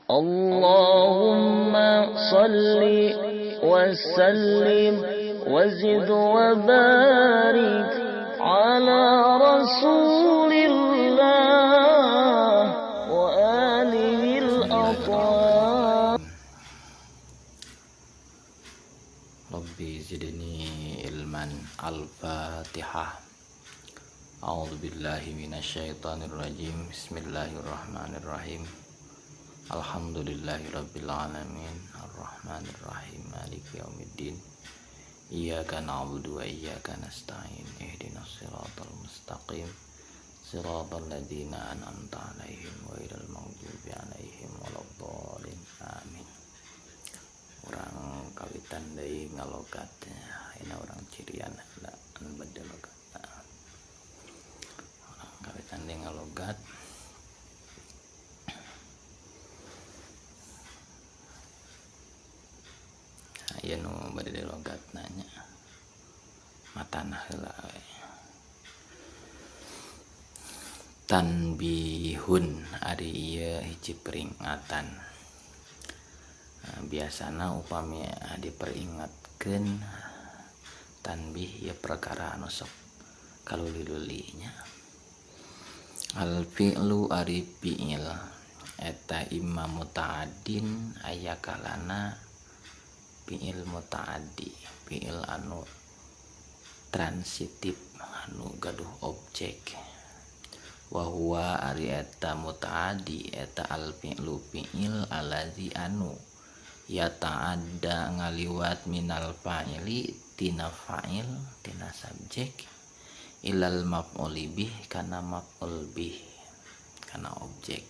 اللهم صل وسلم وزد وبارك على رسول الله وآله الأطهار. Rabbi zidni ilman. Al-Fatihah. A'udzu billahi minasyaitonir rajim. Bismillahirrahmanirrahim. Alhamdulillahi rabbil alamin. Arrahmanir rahim. Maliki yaumiddin. Iyyaka na'budu wa iyyaka nasta'in. Ihdinas siratal mustaqim. Siratal ladzina an'amta 'alaihim ghairil maghdubi 'alaihim waladdallin. Amin. Urang kawitan deui ngalogat ayeuna urang cirian heula anu bade logat. Urang kawitan deui ngalogat. Nah, ieu nu bade dilogat nanya matana heula we. Tanbihun ari ieu hiji peringatan. Nah, biasana upami diperingatkeun tanbih ieu perkara anu sok kaluli-luli nya. Al fi'lu ari fi'il eta imma muta'addin aya kalana fi'il muta'addi, fi'il anu transitif anu gaduh objek. Wa huwa ari eta muta'addi eta al fi'lu fi'il allazi anu yata'adda ngaliwat minal fa'ili tina fa'il tina subjek ilal maf'uli bih kana maf'ul bih kana objek.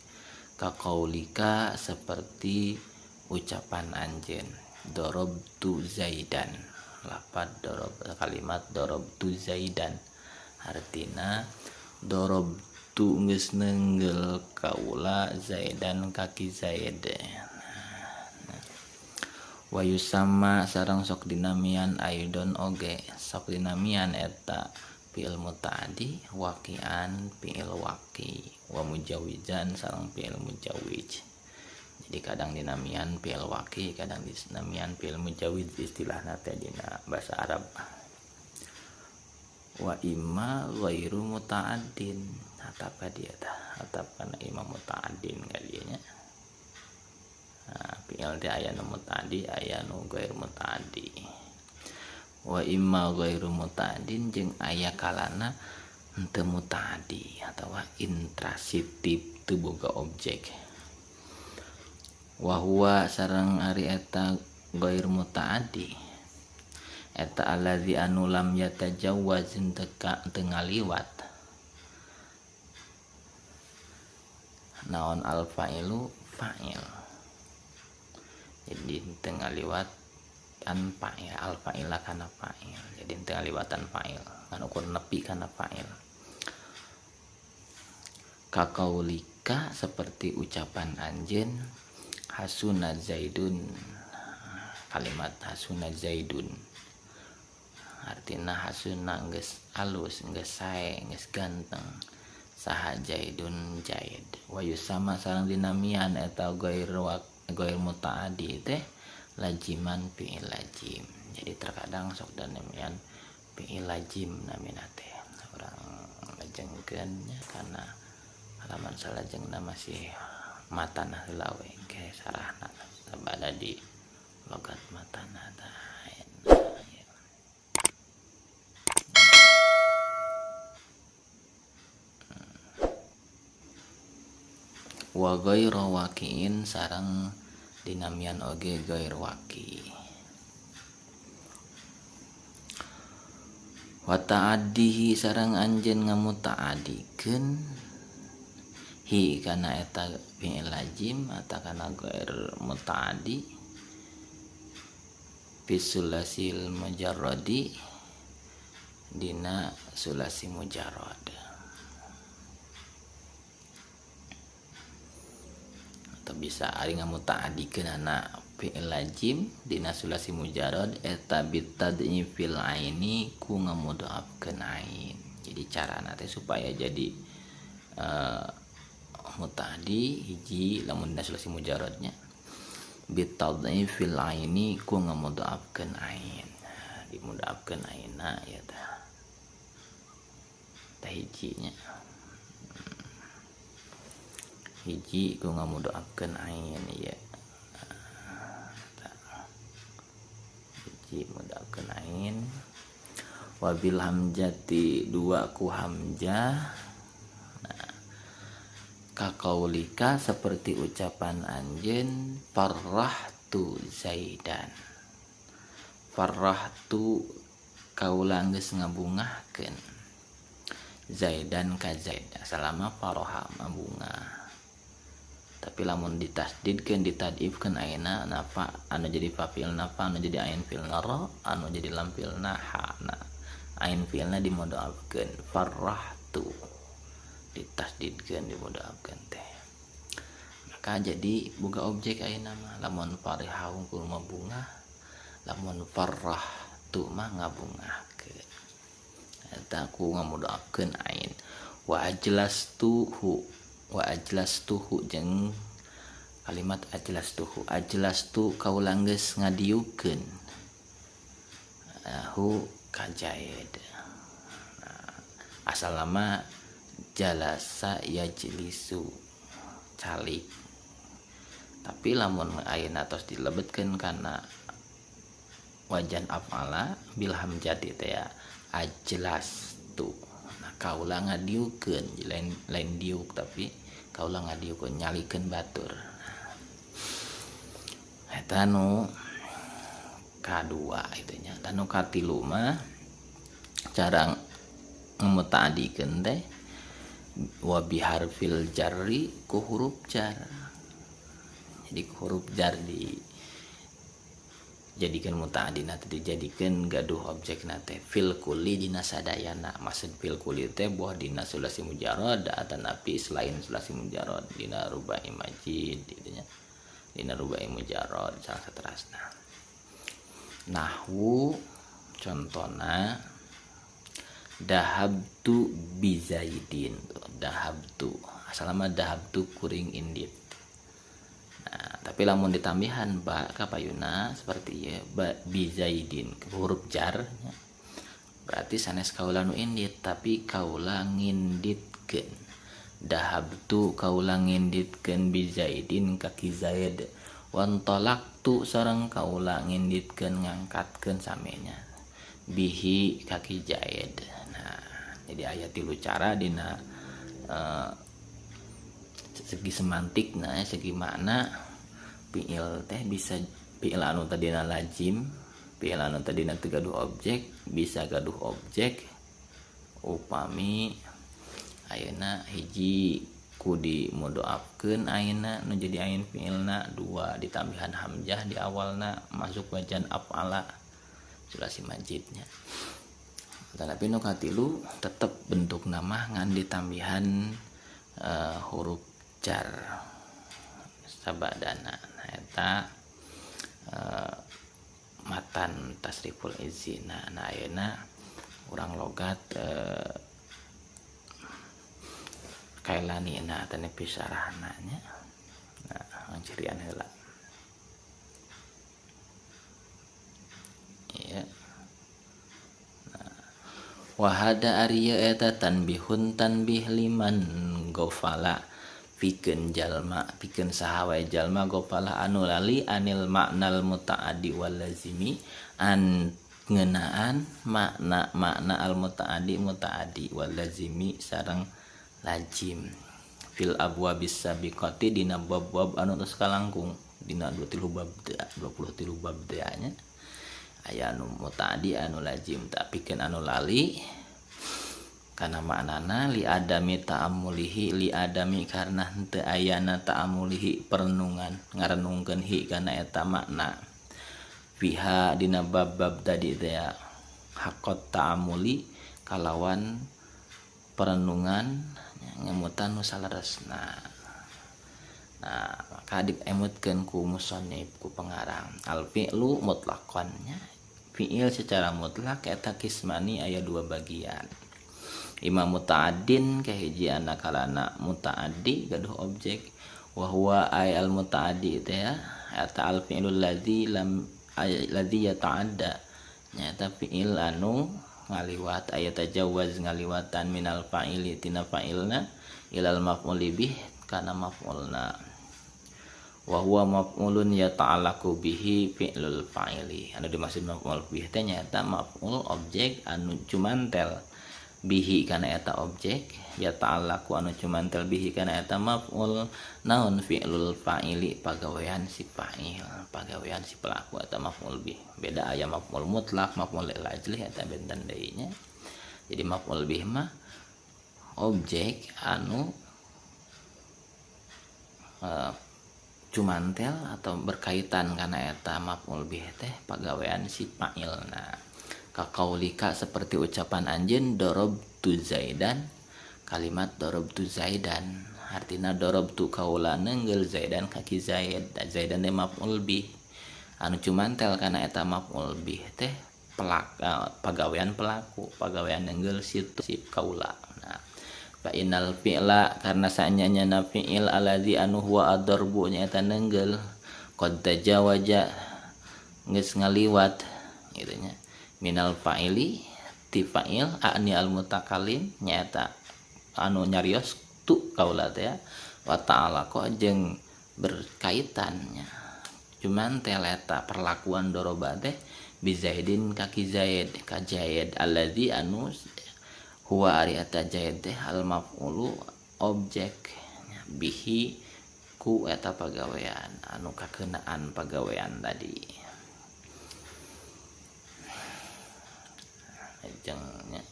Kaqaulika seperti ucapan anjeun darabtu zaidan, lapad darab kalimat darabtu zaidan artina darabtu geus nenggel kaula zaidan kaki zaid. Wa yusama sareng sok dinamian aidon oge sok dinamian eta fi'il muta'addi waqi'an fi'il waqi wa mujawizan sareng fi'il mujawiz. Jadi kadang dinamian fi'il waqi kadang dinamian fi'il mujawiz istilahna teh dina bahasa Arab. Wa imma ghairu muta'addin atapa dia tah atap kana imma muta'addin ka dieu nya. Nah, fi'il teh aya nu muta'addi aya nu ghair muta'addi. Wa imma ghairu muta'addin jeung aya kalana henteu muta'addi atawa intransitif teu boga objek. Wa huwa sareng ari eta ghair muta'addi eta allazi anu lam yatajawwaz teu ngaliwat naon al fa'ilu fa'il. Jadi teu ngaliwat an fa'il al fa'ila kana fa'il. Jadi teu ngaliwatan fa'il kan ukur nepi kana fa'il. Kaqaulika seperti ucapan anjeun hasuna zaidun, kalimat hasuna zaidun artina hasuna geus alus geus sae geus ganteng saha zaidun zaid. Wa yusama sareng dinamian eta ghair muta'addi teh lajiman fi'il lajim. Jadi terkadang sok dinamian fi'il lajim namina teh urang lajengkeun nya kana halaman salajengna masih matana heula we ke sarahna sabada di logat matana tah. Wa ghairu waqi'in sareng dinamian oge ghair waqi. Wa ta'addihi sareng anjeun ngamuta'addikeun hi kana eta fi'il lajim atawa kana ghair muta'addi fi sulasil mujarradi dina sulasi mujarrad. Atau bisa ari ngamuta'addikeun ana fi'il lajim dina sulasi mujarrad eta bitad'ifil aini ku ngamudhaafkeun ain. Jadi carana teh supaya jadi mutaaddi hiji lamun dina sulasi mujarradnya bitadhifil aini ku ngamudhaafkeun ain, dimudhaafkeun aina ya tah tah hijinya hiji ku ngamudhaafkeun ain ya hiji mudhaafkeun ain wabil hamzati dua ku hamzah. Nah, kakaulika seperti ucapan anjeun farrahtu zaidan, farrahtu kaula geus ngabungahkeun zaidan ka zaid salama faroha mabungah. Tapi lamun ditasdidkeun ditadifkeun ayeuna nafa anu jadi fa fi'ilna fa anu jadi ain fi'ilna ra anu jadi lam fi'ilna ha. Nah, ain fi'ilna dimudhaafkeun farrahtu ditasdidkeun dimudhaafkeun teh. Maka jadi boga objek ayeuna mah lamun fariha hungkul mah bungah, lamun farrahtu mah ngabungahkeun. Eta ku ngamudhaafkeun ain. Wa ajlastuhu, wa ajlastuhu jeung kalimat ajlastuhu, ajlastu kaula geus ngadiukeun hu ka Zaid. Nah, asal lama jalasa yajlisu calik, tapi lamun ayeuna tos dilebetkeun kana wajan af'ala bil hamzati teh ya ajlastu. Nah, kaula ngadiukeun lain lain diuk tapi kaula ngadiukeun nyalikeun batur. Eta nu kadua itu nya. Tanu katilu mah cara ngemutaadikeun teh wa biharfil jarri ku huruf jar. Jadi huruf jar di jadikan mutaadina teh dijadikeun gaduh objekna teh fil kulli dina sadayana. Maksud fil kulli teh boh dina sulasi mujarrad atanapi selain sulasi mujarrad dina rubai majid gitu nya, dina rubai mujarrad salah saterasna. Nahwu contona dahabtu bizaidin, dahabtu asalna dahabtu kuring indit. Nah, tapi lamun ditambihan ba kapayuna seperti ieu ba bizaidin huruf jar nya. Berarti sanes kaula nu indit tapi kaula nginditkeun. Dahabtu kaula nginditkeun bizaidin ka ki Zaid. Wantalaqtu sareng kaula nginditkeun ngangkatkeun samenya bihi ka ki Zaid. Nah, jadi aya tilu cara dina segi semantik, nah segi makna fiil teh bisa fiil anu tadina lazim, fiil anu tadina teu gaduh objek bisa gaduh objek upami ayeuna hiji ku dimudhaafkeun ayeuna nu jadi ain fiilna, dua ditambihan hamzah di awalna masuk wajan af'ala sulasi majidnya. Tapi nu katilu tetep bentuk nama ngan ditambihan huruf jar sabadana. Nah, eta matan tasriful izina. Nah, ayeuna urang logat kailani na teh pisarahna nya. Nah, cirian heula. Iya. Nah, wahada ari eta tanbihun tanbih liman gofala pikeun jalma, pikeun saha wae jalma gofala anu lali anil maknal mutaaddi wal lazimi an ngeunaan makna makna al mutaaddi mutaaddi wal lazimi sareng lazim fil abwabis sabiqati dina bab-bab anu tos kalangkung dina 23 bab 23 bab teh nya aya anu mutaaddi anu lazim tapi pikeun anu lali kana maknana li adami ta'ammulihi li adami karena henteu ayana ta'ammulihi perenungan ngarenungkeun hi kana eta makna fiha dina bab-bab tadi teh hakot ta'ammuli kalawan perenungan ngemutan nu saleresna. Nah, maka diemutkeun ku musannif ku pengarang al fi'lu mutlaqan nya fi'il secara mutlak eta kismani aya dua bagian. Imam muta'addin kahiji anakalana muta'addi gaduh objek wa huwa ay al muta'addi teh ya eta al fi'lul ladzi lam ladzi yata'adda nyaeta fi'il anu ngaliwat aya tajawaz ngaliwatan minal fa'ili tina fa'ilna ilal maf'uli bih kana maf'ulna wa huwa maf'ulun yata'allaqu bihi fi'lul fa'ili anu dimaksud maf'ul bih teh nyaeta maf'ul objek anu cumantel bihi kana eta objek yata'allaqu anu cumantel bihi kana eta maf'ul naon fi'lul fa'ili pagawean si fa'il pagawean si pelaku eta maf'ul bih beda aya maf'ul mutlak maf'ul lil ajli eta benten deui nya. Jadi maf'ul bih mah objek anu cumantel atau berkaitan kana eta maf'ul bih teh pagawean si fa'ilna. Kakaulika seperti ucapan anjeun darabtu zaidan kalimat darabtu zaidan artina darabtu kaula nenggel zaidan kaki zaid zaidan teh maf'ul bih anu cumantel kana eta maf'ul bih teh pagawean pelaku pagawean nenggel si kaula. Nah fa innal fi'la karena saanyana fi'il alladzi anu huwa ad-darbu nyaeta nenggel qad tajawaza geus ngaliwat kitu nya minal fa'ili ti fa'il a'ni al mutakallim nyaeta anu nyarios tu kaula teh wa ta'ala ko jeung berkaitannya cuman teleta perlakuan doroba teh bi zaidin kaki zaid ka zaid allazi anu huwa ari eta zaid teh al maf'ulu objek bihi ku eta pagawean anu kakeunaan pagawean tadi jengnya.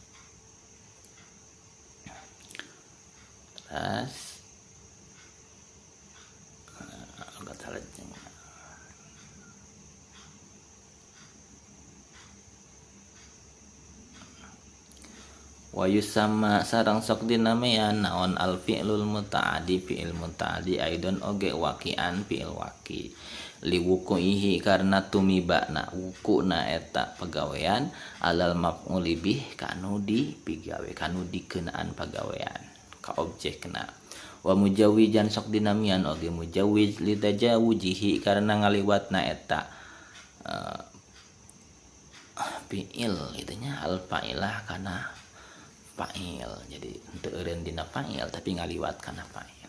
Terus wa yusamma sareng sok dinamean naon al fi'lul muta'addi fi'il muta'addi aidon oge waqian fi'il waqi liwukuihi karena tumibana wukuna eta pagawean alal maf'uli bih kanu dipigawe kanu dikeunaan pagawean ka objekna wa mujawijan sok dinamian oge mujawiz litajawujihi karena ngaliwatna eta fi'il itunya al fa'ilah kana fa'il jadi henteu eureun dina fa'il tapi ngaliwat kana fa'il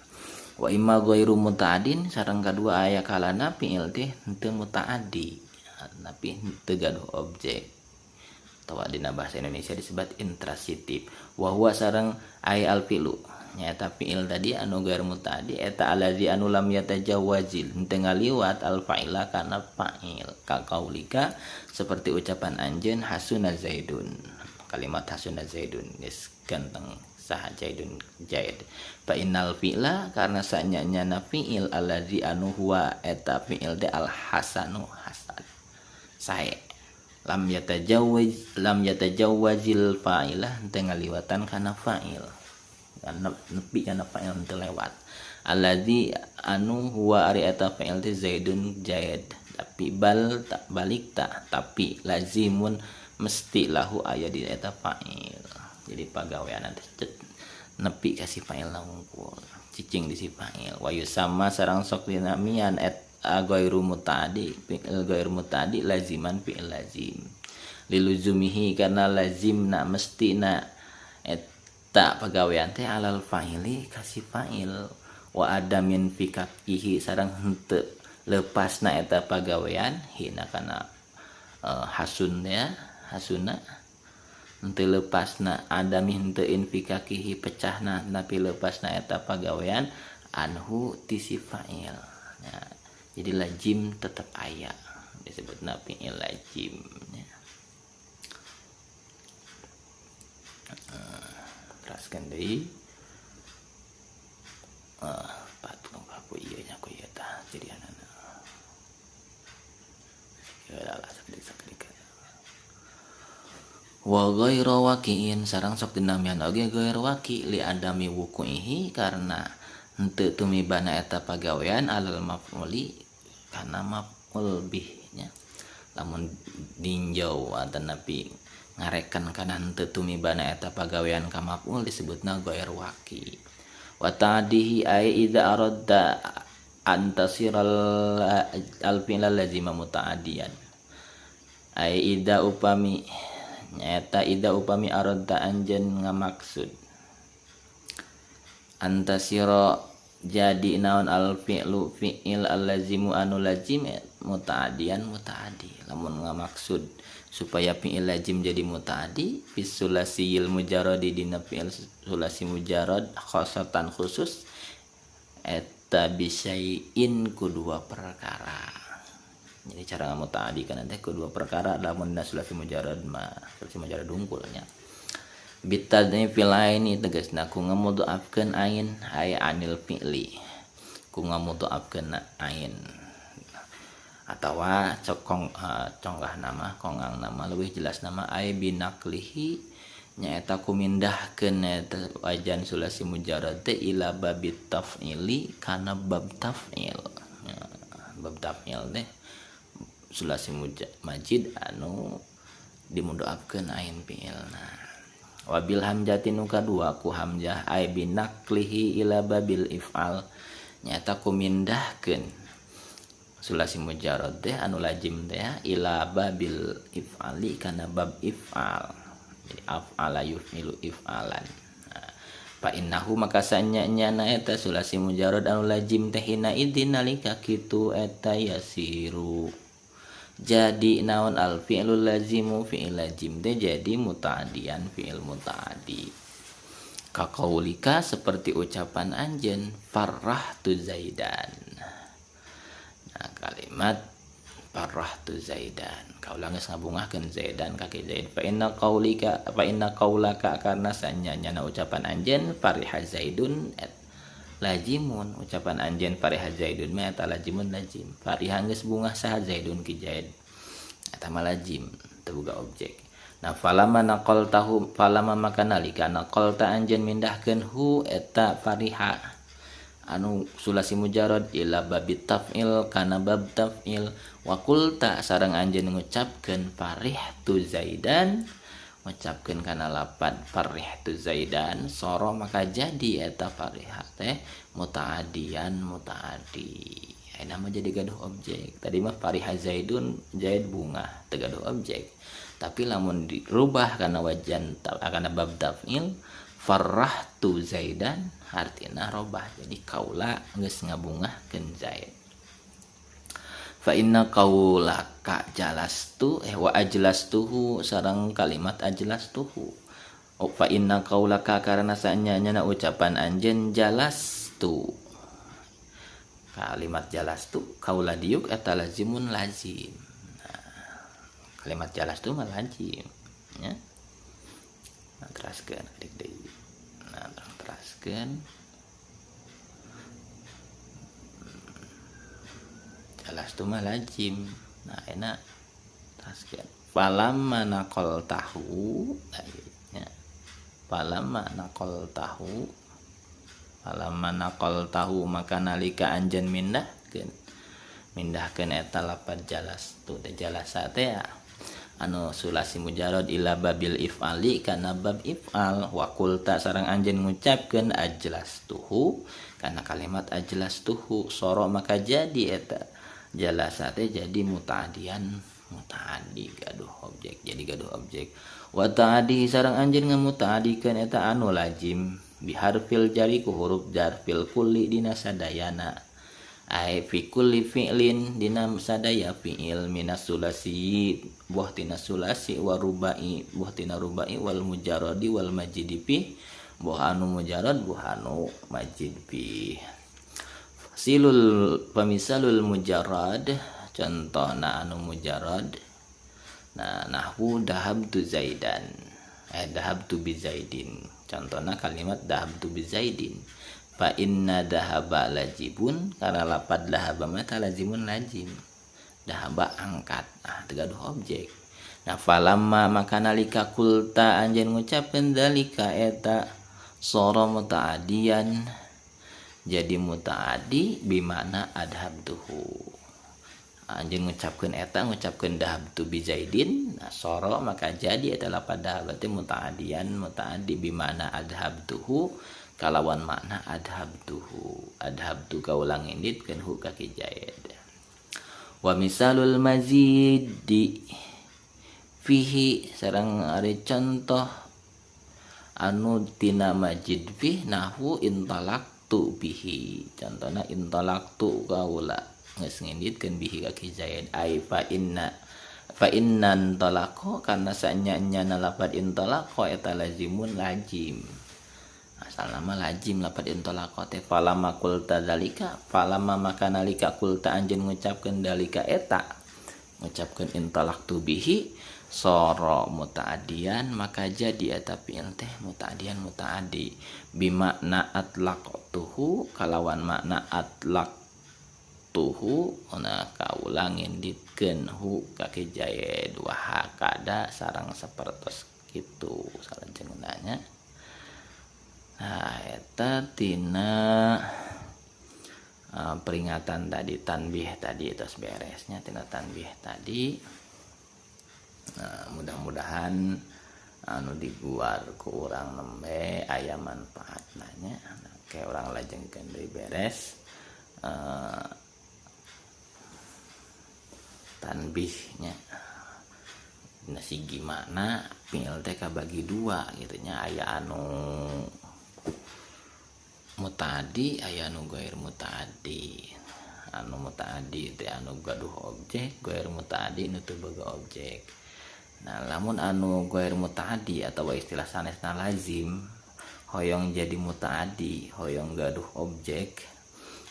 wa imma ghairu muta'addin sareng kadua aya kalana fi'il teh henteu muta'addi tapi henteu gaduh objek atawa dina bahasa Indonesia disebut intransitif wa huwa sareng ay al fi'lu nyaeta fi'il tadi anu ghairu muta'addi eta allazi anu lam yatajawazil henteu ngaliwat al fa'ila kana fa'il ka kaulika seperti ucapan anjeun hasuna zaidun kalimat hasuna zaidun geus ganteng saha zaidun zaid fa innal fi'la karena sanyanya fi'il allazi anu huwa eta fi'il de al hasanu hasan sae lam yatajawaz lam yatajawazil fa'ilah teu ngaliwatan kana fa'il nepi kana fa'il teu lewat allazi anu huwa ari eta fi'il teh zaidun zaid tapi bal tak balik tak tapi lazimun mesti lahu aya di eta fa'il jadi pagawean teh nepi ka si fa'il wungkul cicing di si fa'il wa yusamma sareng sok dinamian et ghairu muta'addi fi'il ghairu muta'addi laziman fi'il lazim liluzumihi karena lazimna mestina eta pagawean teh alal fa'ili ka si fa'il wa adamin fikakihi sareng henteu lepasna eta pagawean hina kana hasun ya hasuna henteu lepasna adami henteu infikakihi pecahna tapi lepasna eta pagawean anhu ti si fa'il ya, jadi lazim tetap aya disebutna fi'il lazim ya. Teraskeun deui patung ku ieu nya ku ieu tah jadi anana lah sakedik-sakedik wa ghairu waqi'in sareng sok dinamian oge ghairu waqi li adami wuku'ihi karena henteu tumibana eta pagawean alal maf'uli kana maf'ul bih nya lamun ninjau atanapi Ngareken kana henteu tumibana eta pagawean ka maf'ul disebutna ghair waqi. Wa ta'dihi ay idza aradda an tasiral al fi'l lazima muta'addiyan. Ay idza upami nyaeta idza upami aradda anjeun ngamaksud antasira jadi naon al fi'lu fi'il allazimu anu lazim muta'addiyan muta'addi. Lamun ngamaksud supaya fi'il lazim jadi muta'addi fi sulasiyil mujarradi dina fi'il sulasi mujarrad khosatan khusus eta bisain ku dua perkara. Jadi cara muta'addi kan teh ku dua perkara lamun dina sulasi mujarrad mah sulasi mujarrad hungkulnya. Bitadni fil aini tegasna ku ngamudhaafkeun ain ay anil fi'li ku ngamudhaafkeun ain atawa cokong conggah nama kongang nama leuwih jelas nama ay binaklihi nyaeta ku mindahkeun eta wajan sulasi mujarrad teh ila babit taf'ili kana bab taf'il. Bab taf'il teh sulasi majid anu dimudhaafkeun ain fi'ilna. Wabil hamzati nu kadua ku hamzah ay binaklihi ila babil if'al nyaeta ku mindahkeun sulasi mujarrad teh anu lazim teh ila babil if'ali kana bab if'al. Jadi af'ala yuf'ilu if'alan. Nah, fa innahu maka sanya-nyana eta sulasi mujarrad anu lazim teh hina idzin nalika kitu eta yasiru jadi naon al fi'lul lazimu fi'il lazim teh jadi muta'addiyan fi'il muta'addi. Kaqaulika seperti ucapan anjeun farrahtu Zaidan. Nah, kalimat farrahtu Zaidan kaula geus ngabungahkeun Zaidan ka Ki Zaid. Fa inna qaulika fa inna qaulaka karena sanya-nyana ucapan anjeun fariha Zaidun et lazimun ucapan anjeun fariha Zaidun mah eta lazimun lazim. Fariha geus bungah saha Zaidun ki Zaid eta mah lazim teu boga objek. Nah falama naqaltahu falama maka nalika naqalta anjeun mindahkeun hu eta fariha anu sulasi mujarrad ila babit taf'il kana bab taf'il wa qulta sareng anjeun ngucapkeun farihtu Zaidan ngucapkeun kana lapad farihtu Zaidan soro maka jadi eta fariha teh muta'addiyan muta'addi. Ayeuna mah jadi gaduh objek. Tadi mah fariha Zaidun Zaid bunga teu gaduh objek. Tapi lamun dirubah kana wajan kana bab taf'il farrahtu Zaidan artina robah jadi kaula geus ngabungahkeun Zaid. Fa inna qaulaka jalastu wa ajlastuhu sareng kalimat ajlastuhu. Oh, fa inna qaulaka karena sanyanya ucapan anjeun jalastu. Kalimat jalastu kaula diuk eta lazimun lazim. Nah, kalimat jalastu mah lazim nya. Nah, teraskeun adik deui. Nah, teraskeun. Jalastu mah lazim. Nah, enak teraskeun. Falamma naqaltahu nya. Falamma naqaltahu falamma naqaltahu maka nalika anjeun mindahkeun mindahkeun eta lapad jalastu teh jalasa teh anu sulasi mujarrad ila babil if'ali kana bab if'al wa qulta sareng anjeun ngucapkeun ajlastuhu kana kalimat ajlastuhu soro maka jadi eta jalasa teh jadi muta'addiyan muta'addi gaduh objek jadi gaduh objek wa ta'addi sareng anjeun ngamuta'addikeun eta anu lazim biharfil jari ku huruf jar fil kulli dina sadayana ai fi kulli fi'lin dina sadaya fi'il minas sulasi buah tina sulasi wa rubai buah tina rubai wal mujarradi wal majidi fi buah anu mujarrad buah anu majid fi. Silul pamisalul mujarrad contohna anu mujarrad nah nahwu dahabtu Zaidan dahabtu bi Zaidin contohna kalimat dahabtu bi Zaidin fa inna dahaba lajibun karena lapad dahaba mah lazimun lazim dahaba angkat ah teu gaduh objek. Nah falamma maka nalika kulta anjeun ngucapkeun dalika eta sora muta'addiyan jadi muta'addi bimana adhabtuhu Anjeun ngucapkeun eta ngucapkeun dahabtu bi Zaidin, nah soro maka jadi eta lapad dahaba teh mutaadian mutaaddi bi makna adhabtuhu kalawan makna adhabtuhu. Adhabtu kaula nginditkeun hu ka Ki Zaid. Wa misalul mazidi fihi sareng ari contoh anu tina majid fih nahwu intalaqtu bihi. Contohna intalaqtu kaula geus nginditkeun bihi ka Ki Zaid ai fa inna fa innan talaqo karena sanya-nya lapad intalaqo eta lazimun lazim. Asal nama lazim lapad intalaqo teh falama qulta dzalika falama maka nalika qulta anjeun ngucapkeun dalika eta ngucapkeun intalaqtu bihi soro mutaadian maka jadi eta fi'il teh mutaadian mutaaddi bimakna atlaqtuhu kalawan makna atlaq tuhu ona kaula nginditkeun hu ka Ki Zaid wa hakada sareng sapertos kitu salajengna nya. Nah eta tina peringatan tadi tanbih tadi tos beresnya tina tanbih tadi. Nah, mudah-mudahan anu diguar ku urang nembe aya manfaatna nya. Nah, ke urang lajengkeun deui beres tanbihnya. Nah sigi makna fi'il teh kabagi dua gitu nya, aya anu mutaaddi aya anu gair mutaaddi. Anu mutaaddi teh anu gaduh objek, gair mutaaddi nu teu boga objek. Nah lamun anu gair mutaaddi atawa istilah sanesna lazim hoyong jadi mutaaddi, hoyong gaduh objek,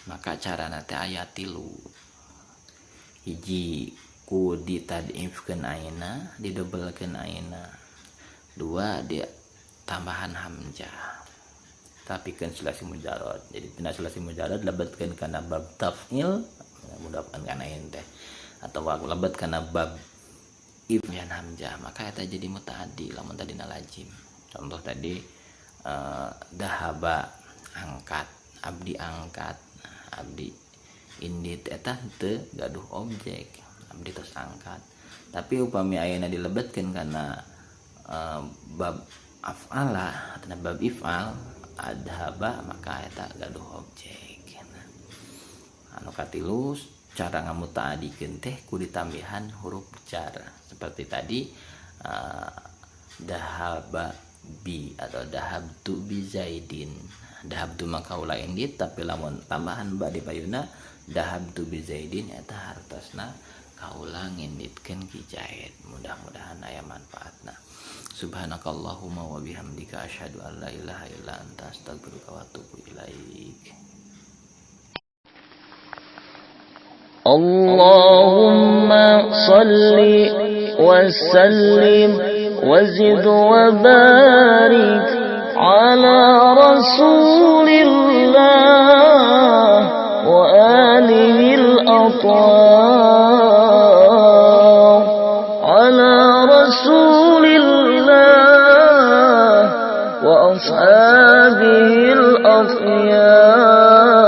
maka carana teh aya tilu. Hiji ku ditadifkeun ayeuna, didobelkeun ayeuna. Dua dia tambahan hamzah. Tapi kan sulasi mujarad. Jadi tina sulasi mujarad lebetkeun kana bab taf'il, mudahkan kana ayeuna teh. Atawa lebet kana bab ibyan hamzah, maka eta jadi mutaaddi lamun tadina lazim. Contoh tadi dahaba angkat, abdi angkat, nah, abdi indit eta teu gaduh objek, abdi tos angkat. Tapi upami ayeuna dilebetkeun kana bab af'ala atau bab if'al adhaba maka eta gaduh objek. Nah, anu katilu cara ngamutaadikeun teh ku ditambihan huruf jar seperti tadi dahaba bi atau dahabtu bi Zaidin. Dahabtu maka ulah indit tapi lamun tambahan ba di payuna dahabtu bi Zaidin eta hartosna kaula nginditkeun Ki Zaid. Mudah-mudahan aya manfaatna. Subhanakallahumma wa bihamdika asyhadu an la ilaha illa anta astaghfiruka wa atubu ilaik. Allahumma salli wa sallim wa zid wa barik ala rasulillah wa alihi al-athhar ala rasulillah wa ashabihi al-akhyar.